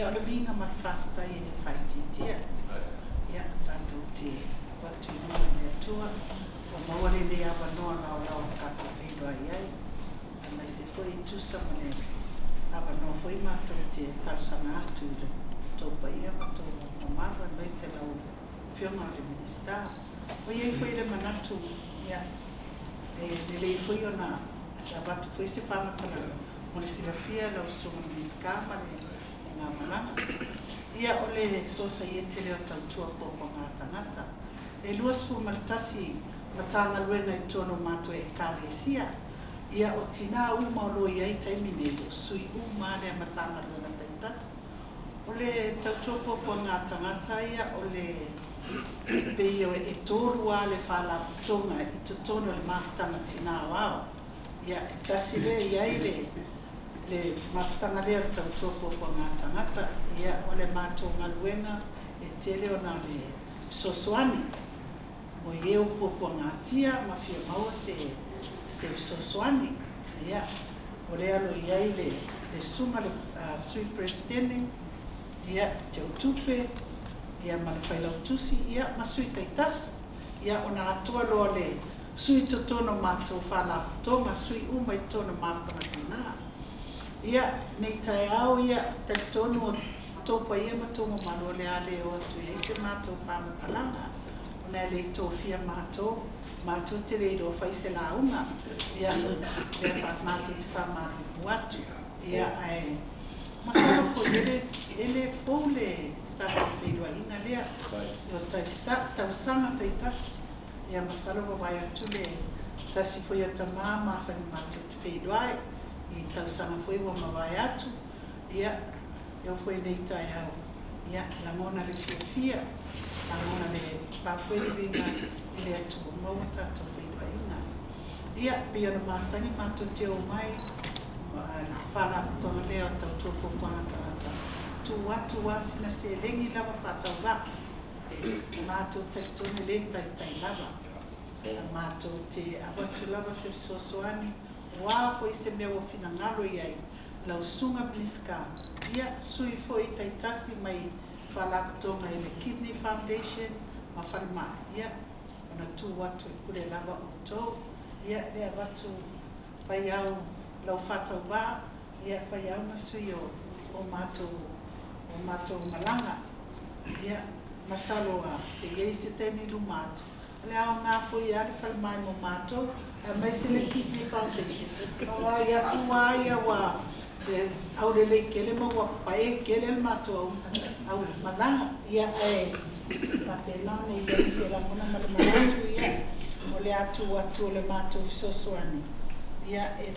Ia, o le viiga ma le faafetai e le faaitiitia. Ia, tatou te avatu i luma i le Atua ua maua lenei avanoa laolao tatou feiloai ai, aemaise foi e tusa ma le avanoa foi matou te talosaga atu i lo outou paia ma outou mamalu, aemaise lau Afioga i le Minisita. Ua i ai foi le manatu, ia, e lelei foi ona avatu foi se faamatalaga mo le silafia e lau Susuga Minisita ma le faigamalaga. Ia, o le Sosaiete lea o Tautua Puapuaga a Tagata, e 21 Matagaluega i totonu o matou Ekalesia. Ia, o tinā uma o lo o i ai i taimi nei, o sui uma lava lea Matagaluega taitasi. O le tautua puapuaga a tagata ia, o le pei e tolu lava le faalapotopotoga i totonu o le mafutaga tinā aoao. Ia, e tasi lea e i ai le le mafutaga lea o le tautua puapuaga a tagata. Ia, o le matou galuega e tele ona o le fesoasoani mo i e ua puapuagatia ma fia maua se se fesoasoani. Ia, o lea o lo o i ai le le susuga i le Sui Peresetene, ia, Teutupe, ia ma le Failautusi, ia ma sui taitasi. Ia, ona atoa loa o le sui i totonu o matou faalapotopotoga, sui uma i totonu o mafutaga tina. Ia, nei taeao, ia, talitonu o tou paia ma tou mamalu o le a le oo atu i ai se matou faamatalaga, ona e le i tofia matou, matou te le iloa fai se lauga. Ia, lea matou te faamalulu atu. Ia, ae masalo foi e le fou le tatou feiloaiga lea, o tausaga taitasi. Ia, masalo ua vaai atu le tasi foi o tama masani matou te feiloai i tausaga foi ua mavae atu. Ia, e oo foi i lenei taeao, ia, lagona le fiafia, lagona le pa foi le viiga i le Atua ua maua tatou feiloaiga. Ia, pei ona masani matou te omai ma le Faalapotopotoga lea o Tautua Puapuaga Tagata, tuu atu lava sina seleni lava faatauvaa, e matou talitonu e le taitai lava, a matou te avatu lava se fesoasoani, o a foi se mea ua finagalo i ai lau Susuga Minisita, ia, sui foi taitasi mai Faalapotopotoga i le Kidney Foundation ma Falemai, ia, ona tuu atu e pule lava outou. Ia, le avatu fai au lau faatauvaa, ia, fai au ma sui o matou malaga. Ia, masalo lava, se i ai se taimi i luma atu, o le aoga foi a le falemai mo matou, aemaise le Kidney Foundation, aua ia atu lava ia ua aulelei tele ma ua pae tele le matou au malaga. Ia, ae faapena ona i ai se lagona ma le manatu, ia, o le a tuu atu o le matou fesoasoani, ia, e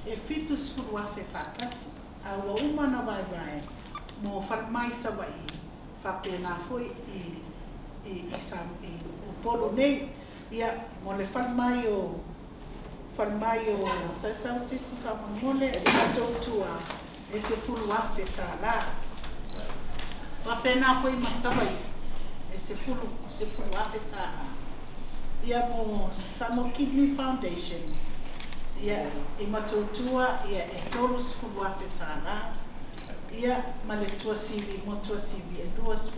$70,000 faatasi, a ua uma ona vaevae mo falemai i Savaii, faapena foi i i Upolu nei. Ia, mo le falemai o falemai o Sausau se isi faamolemole i Motootua e $10,000. Faapena foi ma Savaii e $10,000. Ia, mo Samoa Kidney Foundation, ia, i Motootua, ia, e $30,000. Ia, ma le Tuasivi, mo Tuasivi e $20.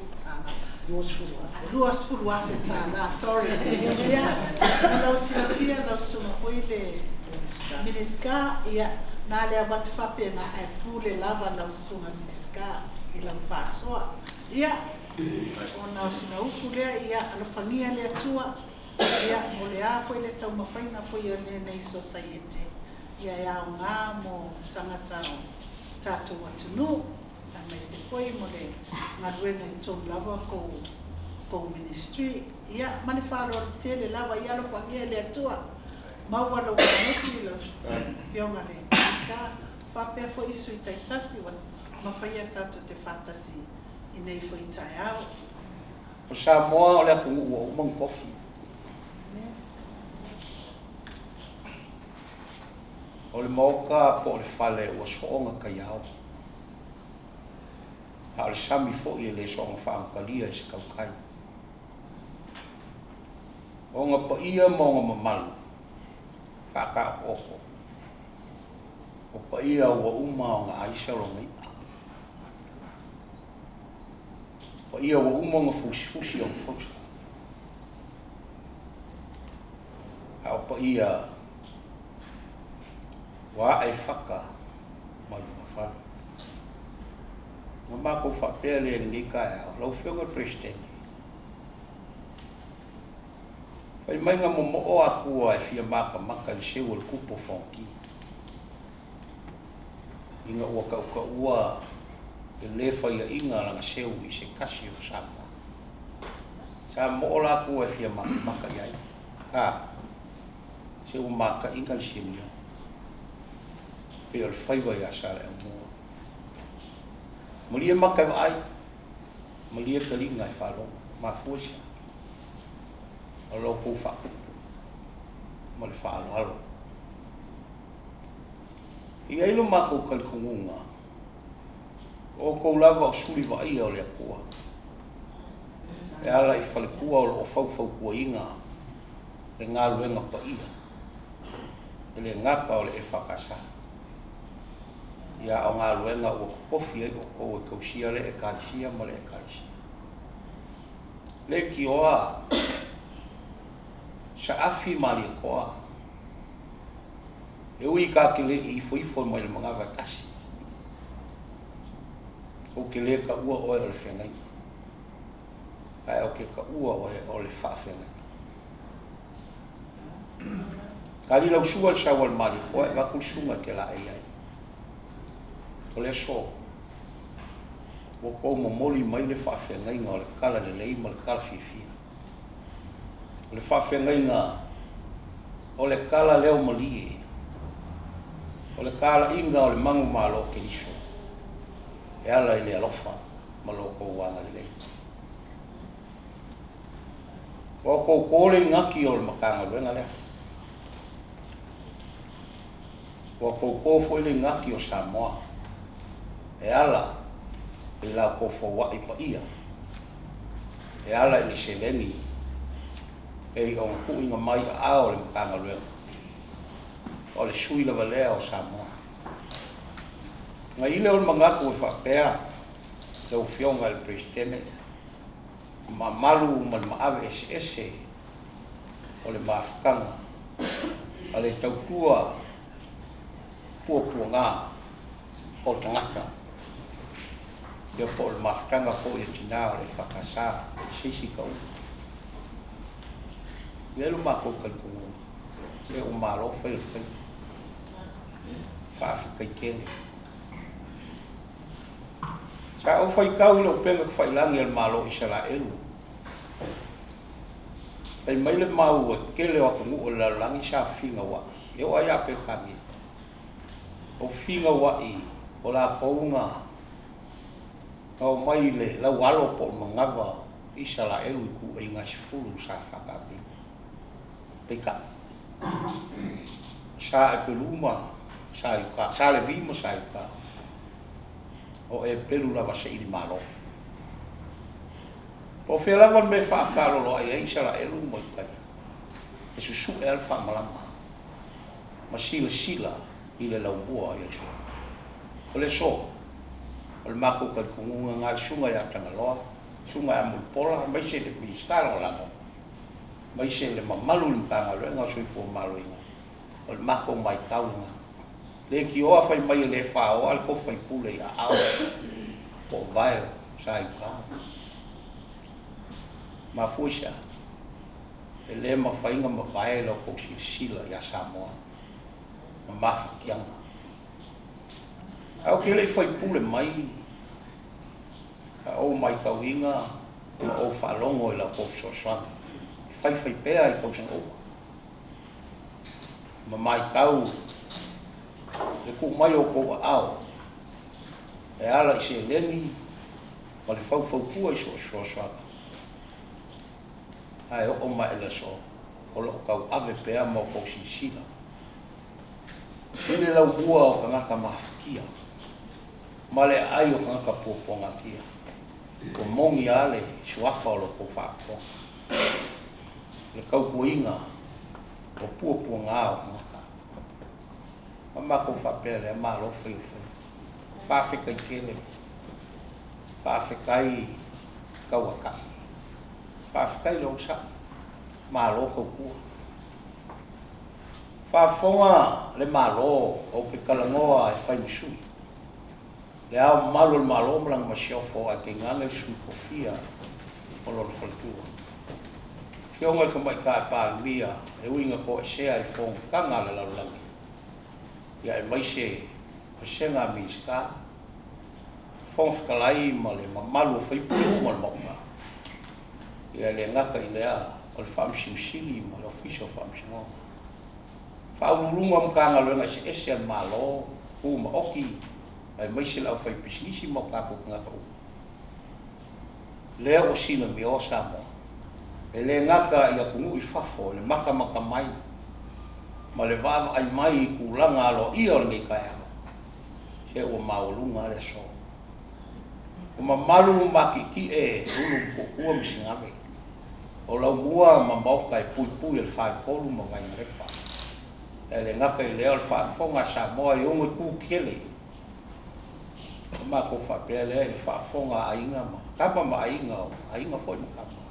$20,000, sorry. Ia, mo lau silafia lau susuga foi le Minisita, ia, na le avatu faapena, ae pule lava lau susuga Minisita i lau faasoa. Ia, ona o sina upu lea, ia, alofagia le Atua, ia, mo le a foi le taumafaiga foi o lenei Sosaiete, ia e aoga mo tagata o tatou atunuu, aemaise foi mo le galuega i totonu lava o kou ministry. Ia, ma le faaaloalo tele lava, ia alofagia e le Atua, maua lou malosi lau Afioga i le Minisita, faapea foi i sui taitasi ua mafaia tatou te faatasi i nei foi taeao. O Samoa o le atunuu ua uma ona tofi. O le maota po o le fale ua soona taiao, a o le sami foi e le soona faagatalia e se tautai. O ona paia ma ona mamalu faataotooto, o paia ua uma ona aisa lona i'a. Paia ua uma ona fusifusi ona fausa. A o paia ua ae i faka ma lumafale. Ona matou faapea lea i lenei taeao, lau Afioga i le Peresetene, fai mai na momoo Atua e fia matamata i le seu a le tupu o Fonoti, ina ua tautaua le lē faiaina a lana seu i se tasi o Samoa. Sa momoo la Atua e fia matamata i ai. A, se ua mataina le siamio, pei o le faiva ia Saleaaumua. Malie maka e vaai, malie taliga e faalogo, mafua i se a? O lo outou faapupu ma le faaaloalo. E i ai lo matou talitonuga, o outou lava o suli vaaia o le Atua, e ala i faletua o lo o faufautuaina le galuega paia, e le gata o le EFKS, ia a o galuega ua totofi ai outou e tausia le Ekalesia ma le Ekalesia. Leitioa saafi Malietoa, e ui ta te le i ifoifo mai le manava e tasi, ou te le taua oe o le feagaiga, ae ou te taua oe o le faafeagaiga. Tali lau sua i le sau a le Malietoa e avatu le susuga e te laei ai. O le aso, ua tou momoli mai le faafeagaiga o le tala lelei ma le tala fiafia. O le faafeagaiga o le tala leo malie, o le talaiga o le manumalo o Keriso e ala i le alofa ma lo outou agalelei. Ua outou to le igaki o le Matagaluega lea. Ua outou to foi le igaki o Samoa e ala i la outou fouaʻi paia, e ala i le seleni pei ona tuuina mai aao o le Matagaluega, o le sui lava lea o Samoa. Na i lea o le manatu e faapea lau Afioga i le Peresetene, mamalu ma le maave eseese o le mafutaga a le tautua puapuaga o tagata, ia po o le mafutaga foi a tina o le EFKS i se isi tauga. E i ai lo matou talitonuga, se ua malo fai o le faiva. Faafetai tele. Sa ou faitau i le upega tafailagi a le Malo o Isaraelu. Fai mai le mau e tele o atunuu o le lalolagi sa finauaʻi, e oo lava ia Peretania, o finauaʻi o latou na omai i le laualo po o le manava o Isaraelu i ituaiga e 10 sa faataapeina. Peitai, sa Epelu ma sa Iuta, sa Levi ma sa Iuta, o Epelu lava se i malo. Po o fea lava le mea e faataaloloai ai Isaraelu ma Iuta, e susu'e lava le faamalama ma silasila i le laumua i Aso. O le aso, o le matou talitonuga na le susuga ia Tagaloa, susuga ia Mulipola, aemaise le Minisita Lagolago, aemaise le mamalu i le Matagaluega o Soifua Maloloina, o le matou matau lena. Leitioa fai mai e le faoa le tofi faipule i aao po o vae o Sa Iuta. Mafua i se a? E le mafai ona mavae la outou silasila ia Samoa ma mafatiaga. Ae ou te le i faipule mai a ou matauina ma ou faalogo i la outou fesoasoani e faifai pea i tausaga uma ma matau le tuu mai o outou aao e ala i seleni ma le faufautua i so o se fesoasoani, ae oo mai i le aso o lo o tauave pea ma outou silasila i le laumua o tagata mafatia ma le aai o tagata puapuagatia. Ua moni lava le suafa o lo outou faafofoga, le tautuaina o puapuaga o tagata. Ma matou faapea lea, malo fai o le faiva. Faafetai tele. Faafetai. tauatai. Faafetai le onosai, malo tautua. Faafofoga le Malo, ou te talanoa e fai ma sui. Le Ao Mamalu o le Malo ma lana Masiofo ae tainane le Sui Tofia ma lona faletua. Afioga i le Tamaitai Palemia e ui ina toesea i fonotaga a le lalolagi, ia aemaise vasega a Minisita, Fofoga Fetalai ma le mamalu o sui usufono uma o le Maota, ia e le gata i lea o le Faamasino Sili ma le Ofisa o Faamasinoga. Faauluuluga o Matagaluega eseese a le Malo, Tumaoti, aemaise le aufaipisinisi ma o tatou tagata uma. Lea ua silamioa Samoa, e le gata i atunuu i fafo i le matamata mai ma le vaavaai mai i tulaga aloaia o lenei taeao, se ua maualuga lava le aso. Ua mamalu ma matitie Ulu ma Tuatua ma Sinave, o Laumua ma Maota e puipui e le Faletolu ma Vainalepa. Ae le gata i lea o le faafofoga a Samoa i ona itu tele. Ona matou faapea lea i le faafofoga a aiga ma tama ma aiga, o aiga foi ma tama,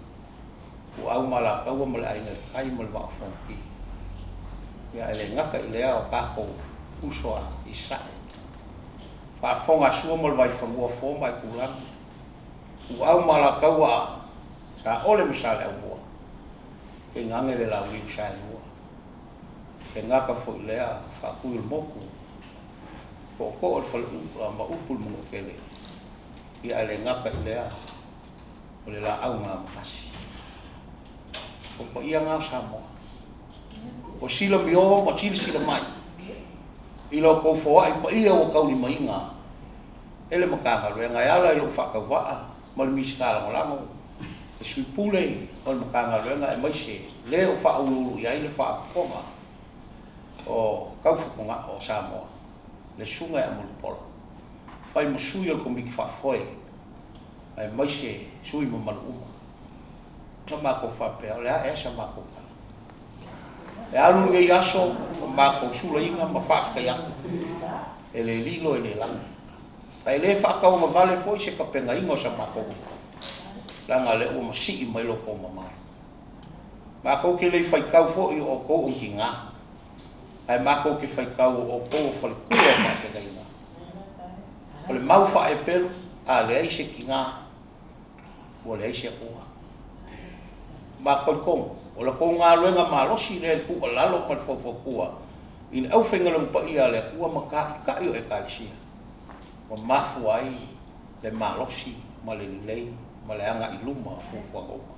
Ituau ma Alataua ma le Aiga i le Tai ma le Vaa o Fonoti. Ia ae le gata i lea o tatou uso a i Sasae. Faafofoga a Sua ma le Vaifanua, Fofo ma Aitulagi, Ituau ma Alataua, Saole ma Saleaaumua, tainane le Launiu Saelua. Le gata foi lea Faatui o le Motu, Tootoo o le Faleula ma upu i le Manuatele, ia ae le gata i lea o le laau na amatasi. O paia na o Samoa. O silamio ma silasila mai i lo outou foai paia ua taulimaina e le Matagaluega e ala i lou faatauvaa ma le Minisita Lagolago, le Sui Pule o le Matagaluega aemaise le o faauluulu i ai le Faalapotopotoga o Tau Fatugao o Samoa, le Susuga ia Mulipola, fai ma sui o le Komiti Faafoe aemaise sui mamalu uma. Na matou faapea, o le a ea sa matou tala? E alu lenei aso ma matou sulaina ma faafetai atu, e le lilo e le lagi. Ae le faatauagavale foi se tapenaina o sa matou upu, leaga o lea ua masii mai lo outou mamalu. Matou te le faitau foi o outou o ni tiga, ae matou te faitau o outou o faletua o faafeagaiga. O le mau faaepelu, a leai se tiga, ua leai se Atua. Ma talitonu, o la tou galuega malosi lea i le tuualalo ma le faufautua i le aufaigaluega paia a le Atua ma taitai o Ekalesia, ua mafua ai le malosi ma le lelei ma le agai i luma o fuafuaga uma.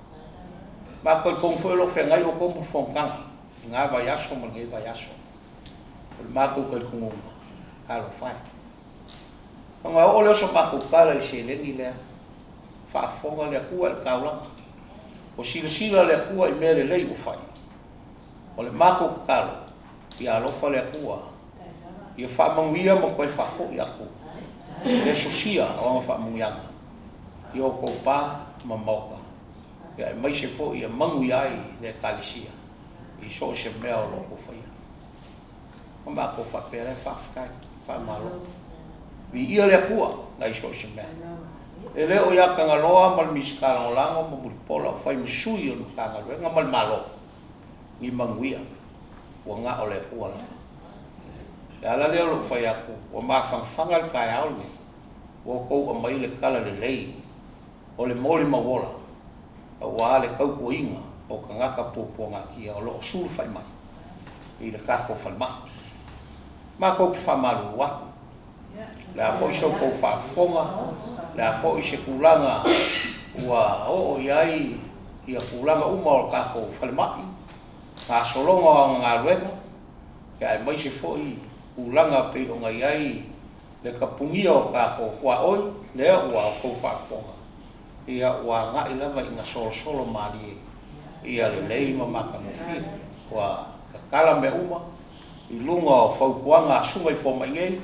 Ma talitonu foi o lo o feagai outou ma le fonotaga i na vaiaso ma lenei vaiaso. O le matou talitonuga, talofa e. Ona oo lea o sa matou tala i le seleni lea, faafofoga le Atua i le taulaga. Ua silasila le Atua i mea lelei ua fai. O le matou tatalo, ia alofa le Atua, ia faamanuia ma toe faafoi atu le sosia o ana faamanuiaga i outou pa ma maota, ia aemaise foi ia manuia ai le Ekalesia i so o se mea o lo o outou faia. Ona matou faapea lea, faafetai, faamalo. Viia le Atua nai so o se mea. E le o ia Tagaloa ma le Minisita Lagolago ma Mulipola o fai ma sui o le Matagaluega ma le Malo ni manuia, ua na o le Atua lava. Le ala lea o lou fai atu, ua mafanafana le taeao lenei, ua outou aumai le tala lelei o le molimau ola, aua le tautuaina o tagata puapuagatia o lo o sulufai mai i le tatou falemai. Matou te faamalulu atu, o le a foi se tou faafofoga, o le a foi se tulaga ua oo i ai ia tulaga uma o le tatou falemai, gasologa o ana galuega, aemaise foi tulaga pei ona i ai le tapunia o tatou tuaoi, lea ua outou faafofoga, ia ua agai lava ina solosolo malie ia lelei ma matagofie. Ua tatala mea uma i luga o fautuaga a Susuga i fomai nei,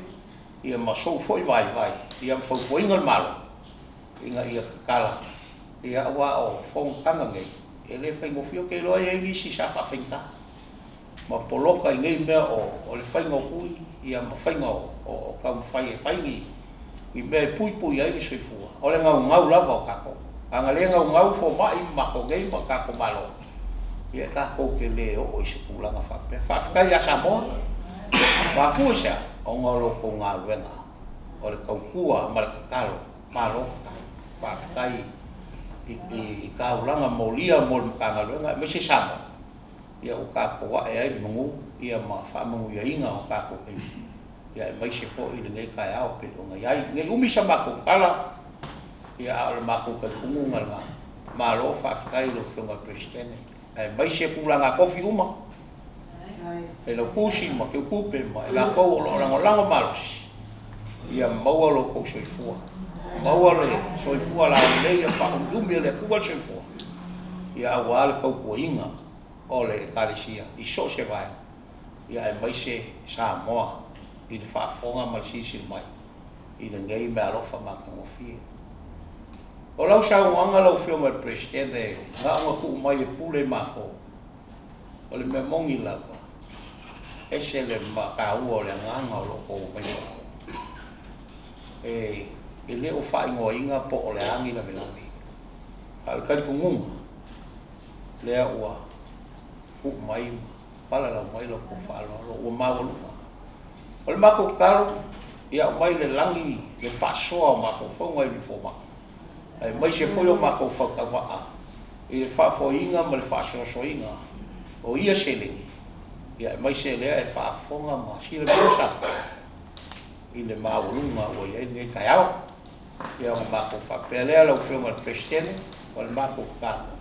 ia ma sou foi vaivai, ia ma fautuaina le Malo ina ia tatala, ia aua o fonotaga nei e le faigofie. Ou te iloa e i ai nisi sa faafaigata ma poloka i nei mea o le faiga o tui ia ma faiga o taumafai e fai ni mea e puipui ai le soifua. O le gaugau lava o tatou. A na le naunau fomai ma matou nei ma le tatou Malo, ia tatou te le oo i se tulaga faapea. Faafetai ia Samoa, mafua i se a? Ona o la outou galuega o le tautua ma le tatalo, malo tatalo. Faafetai i taulaga molia mo le Matagaluega aemaise Samoa, ia ua tatou ae ai i manu ma faamanuiaina o tatou taimi, aemaise foi lenei taeao e pei ona i ai. Ne i umi sa matou tala, ia a o le matou talitonuga lena, malo faafetai i lau Afioga i le Peresetene, aemaise tulaga tofi uma, Failautusi ma Teutupe ma i latou o lo o lagolago malosi, ia maua lo outou soifua, maua le soifua laulelei ia faaumiumi e le Atua le soifua, ia aua le tautuaina o le Ekalesia i so o se vaega, ia aemaise Samoa i le faafofoga ma le silasila mai i lenei meaalofa matagofie. O lau saunoaga lau Afioga i le Peresetene, na ona tuu mai e pule matou, o le mea moni lava, e ese le taua o le agaga o lo o outou aumaia. E le o faaigoaina po o le a ni lavelave, a o le talitonuga lea ua tuu mai ma palalau mai la outou faaaloalo ua maualuga. O le matou tatalo, ia aumai le lagi le faasoa o mafaufauga i alii fomai, aemaise foi o matou fautauvaa i le faafoeina ma le faasoasoaina o ia seleni, aemaise lea e faafofoga ma silafia Samoa i le maualuga ua i ai lenei taeao. Ia ona matou faapea lea lau Afioga i le Peresetene, o le matou tatalo,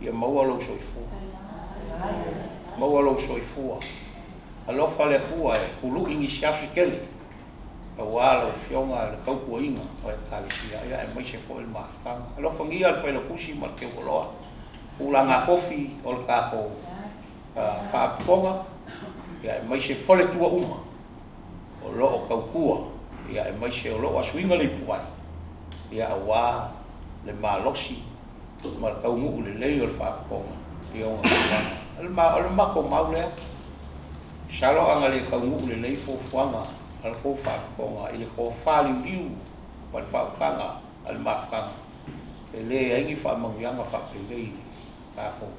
ia maua lou soifua, maua lou soifua. Alofa le Atua e tului nisi aso se tele aua lau Afioga i le tautuaina o Ekalesia, aemaise foi le mafutaga. Alofagia le Failautusi ma le Teuoloa, tulaga tofi o le tatou Faalapotopotoga, aemaise faletua uma o lo o tautua, aemaise o lo o asuina le ipuvai, aua le malosi ma le taunuu lelei o le Faalapotopotoga i ona tulaga. O le matou mau lea, masalo a na le taunuu lelei fuafuaga a le tou Faalapotopotoga i le tofa liuliu ma le faautaga a le mafutaga, e leai ni faamanuiaga faapenei i le tatou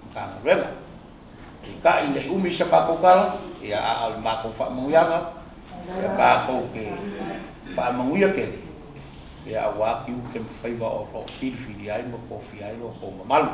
Matagaluega. Peitai ne i umi sa matou tala, ia a o le matou faamanuiaga, ia tatou te faamanuia tele, ia aua tiute ma faiva o lo o filifili ai ma tofia ai lo outou mamalu.